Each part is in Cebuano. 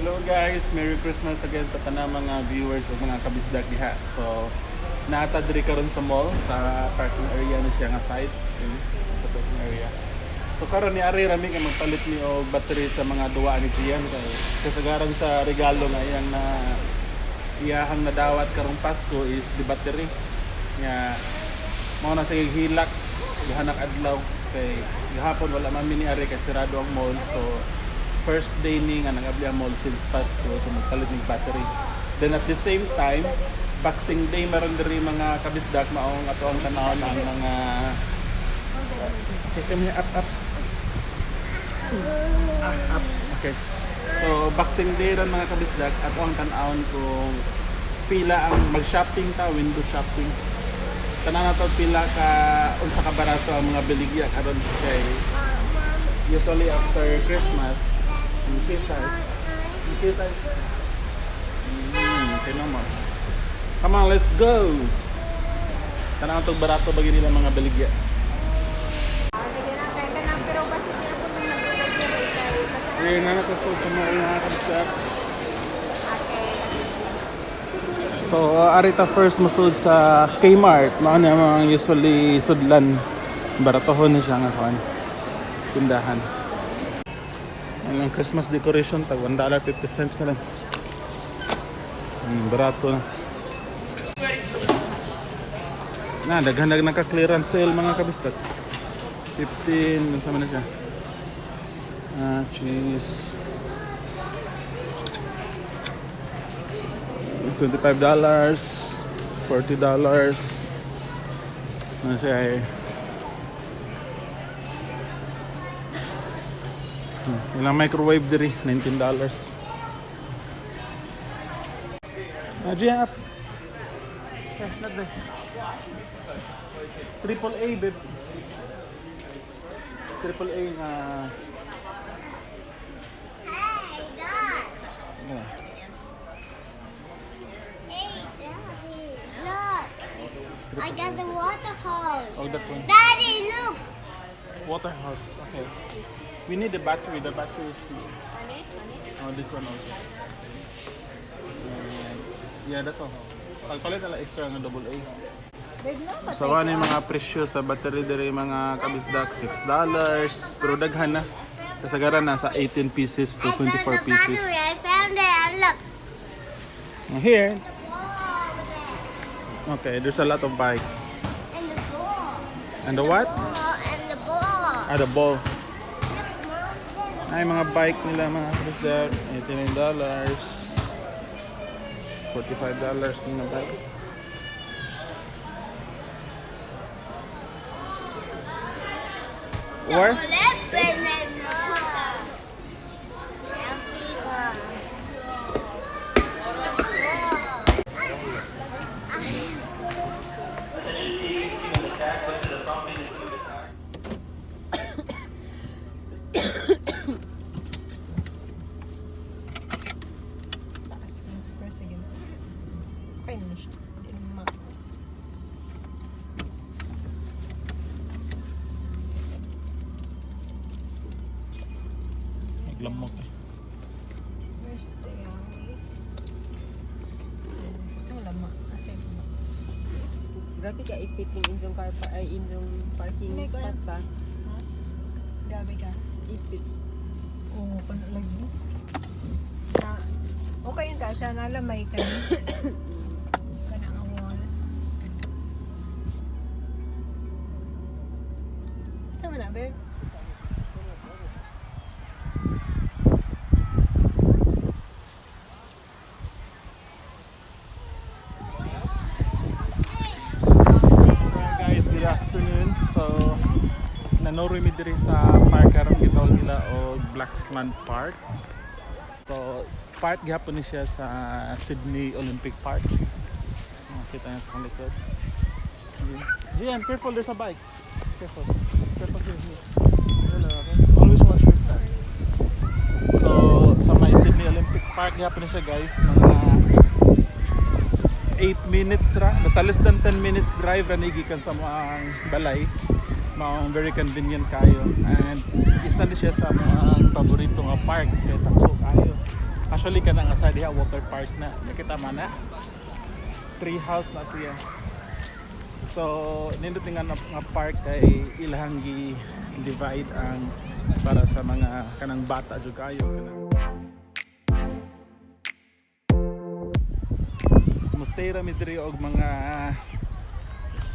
Hello guys, Merry Christmas again sa tanang mga viewers ug mga kabisdak diha. So, naa ta diri karon sa mall, sa parking area na siya nga side, see, sa parking area. So karon ni ari rami nga magpalit ni og battery sa mga duwa ni Gian kay kasagaran sa regalo nga iyang na iyahang nadawat karong Pasko is the battery. Nga mao na sa hilak gahanak adlaw kay gahapon wala man mi ni ari kay sirado ang mall, so first day ni nga nagabli ang mall since Pasko, so magpalit nig battery. Then at the same time, Boxing Day maron diri, mga kabisdak, maong ato ang tanawon ang mga. Okay, come here, up, up. Ah, up. Okay, so Boxing Day ron, mga kabisdak, ato ang tan-awon kung pila ang mag-shopping ta, window shopping. Tanan nato pila ka, unsa ka barato ang mga baligya karon kay usually after Christmas in case I okay naman. Come on, let's go. Tanan nato barato ba nila mga baligya. We're na nakasod sa mga kabisdak. So, ari ta first musud sa Kmart. Mao na mga usually sudlan. Baratohon na siya nga kuan. Tindahan. Ang Christmas decoration tag $1.50 na lang. Barato na. Na, daghan na naka-clearance sale, mga kabisdak. 15, unsa man na siya? Ah, cheese. $25, $40. Ano siya eh? Ilang microwave diri, $19. Ah, Gian, up. Eh, not there. Triple A, babe. Triple A nga. Hey, Dad. Sige na. Hey, Daddy. Look. I got the water hose. Oh, that one. Daddy, look. Water hose. Okay. We need the battery. The battery is here. Oh, this one also. Yeah, that's all. Pagpalit na lang extra nga double A. So, ano yung mga presyo sa battery diri, mga kabisdak? $6, pero daghan na. Kasagaran nasa 18 pieces to I found 24 the pieces. battery. I found it. Look. Here, The ball over there. Okay, there's a lot of bike. And the ball. And the what? Ball and the ball. Ah, the ball. Look, Mom. Ay, mga bike nila, mga kabisdak, $89. $45 na bike. Where? Chocolate banana. Now see one. Taas na. Pero sige na. Okay na siya. Hindi na Naglamok eh. Where's the alley? Saan wala ma? Asa yung ma? Grabe ka ipit ng inyong car pa, ay inyong parking May spot ba? Grabe ka. Ipit. Oo, paano lagi? Na, okay yun ka siya. Nalamay ka. Kana nga wall. Saan mo na, babe? Alright guys, good afternoon. So, nanoro mi diri sa park karon, gitawag nila og Blaxland Park. So, part gihapon ni siya sa Sydney Olympic Park. Oh, kita niyo sa akong likod. Gian, careful, there's a bike. Careful. Careful here, here. Hello, okay. Always watch your step. So, sa may Sydney Olympic Park gihapon ni siya, guys. Mga 8 minutes ra. Basta less than 10 minutes drive ra ni gikan sa mga balay. Maong very convenient kayo. And isa ni siya sa mga paborito nga park kay takso kayo. Actually, Actually, kana nga sa diha water park na. Nakita man na. Tree house na siya. So, nindot nga nga park kay ilahang gi divide ang para sa mga kanang bata jud kayo kanang. Mustay ra mi diri og mga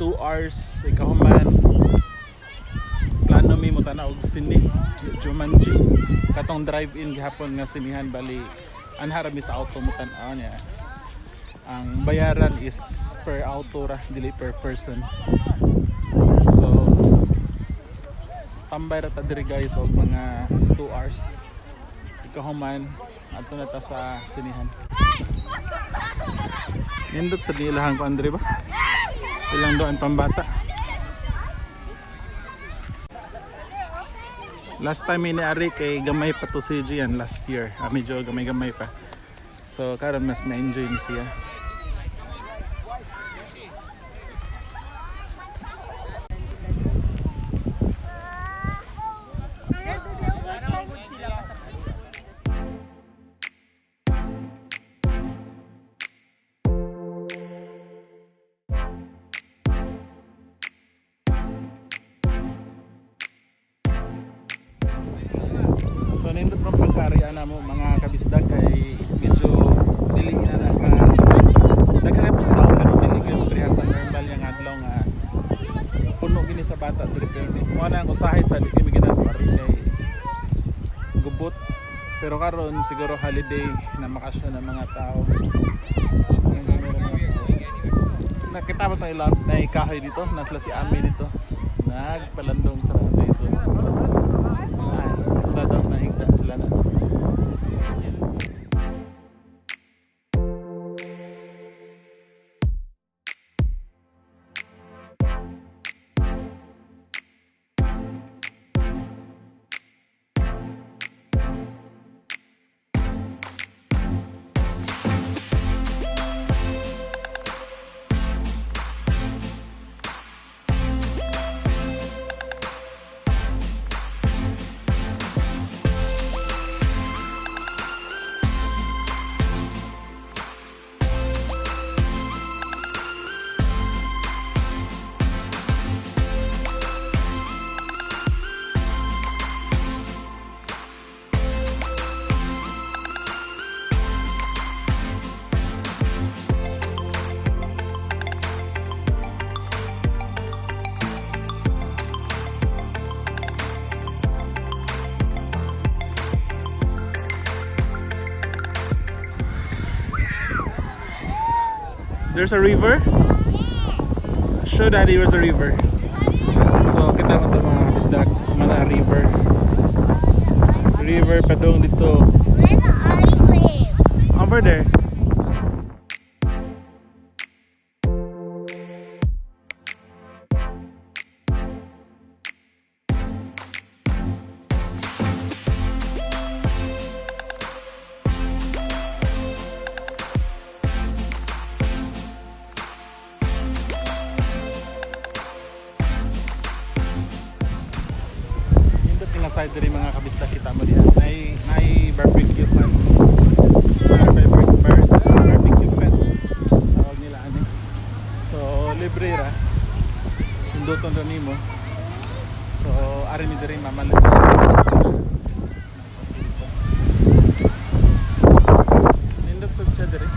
2 hours ikahuman. Plano mi mo tanaw og sine Jumanji, katong drive-in gihapon nga sinihan. Bali anhara mi sa auto mo tan-aw niya. Ang bayaran is per auto ra, dili per person. So tambay ra ta diri, guys, og mga 2 hours. Ikahuman, adto na ta sa sinihan. Nindot sa dilahang ko, Andre, ba ilang doon pambata. Last time ini ari kay gamay pa to si Gian last year. Ah, medyo gamay-gamay pa. So karon mas ma-enjoy ni siya. Parang good sila ka-successful. So nindot ro pagkarian na mo, mga kabisdag, kay medyo dili na na ka daghan po tao, pero dili gyud pareha sa normal nga adlaw nga puno gini sa bata diri, pero mo na ang usahay sa di kami ginawa kay gubot. Pero karon siguro holiday na makasya ng mga tao. Nakita mo tayo lang na kahoy dito, nasla si Ami dito. Nagpalandong trate, so ay, sila daw nahigsa sila na. There's a river? Show Daddy where's the river. So, kita mo ito, mga kabisdak, mga river. River padong dito. Where's the ice cream? Over there. Nindot nga side diri, mga kabisdak, kita mo diha. Nay barbecue pan. Barbecue fest. Tawag nila ani. So libre ra. Sinduton ra nimo. So ari mi diri mamalit. Nindot sad siya diri.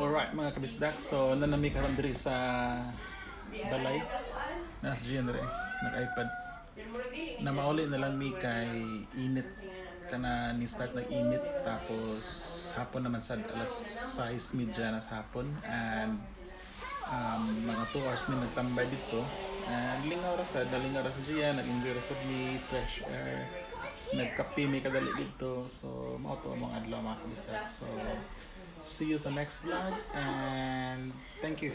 Alright, mga kabisdak, so nanami karon diri sa balay. Nas Gian diri, nag-iPad. Na mauli na lang mi kay init kana ni start nag-init, tapos Hapon naman sa alas 6:30 na sa hapon and mga 2 hours mi nagtambay dito. And lingaw ra sad, nalingaw ra sa Gia, nag-enjoy ra sad mi, fresh air. Nagkape mi kadali dito. So mao to among adlaw, mga kabisdak. So see you sa next vlog and thank you.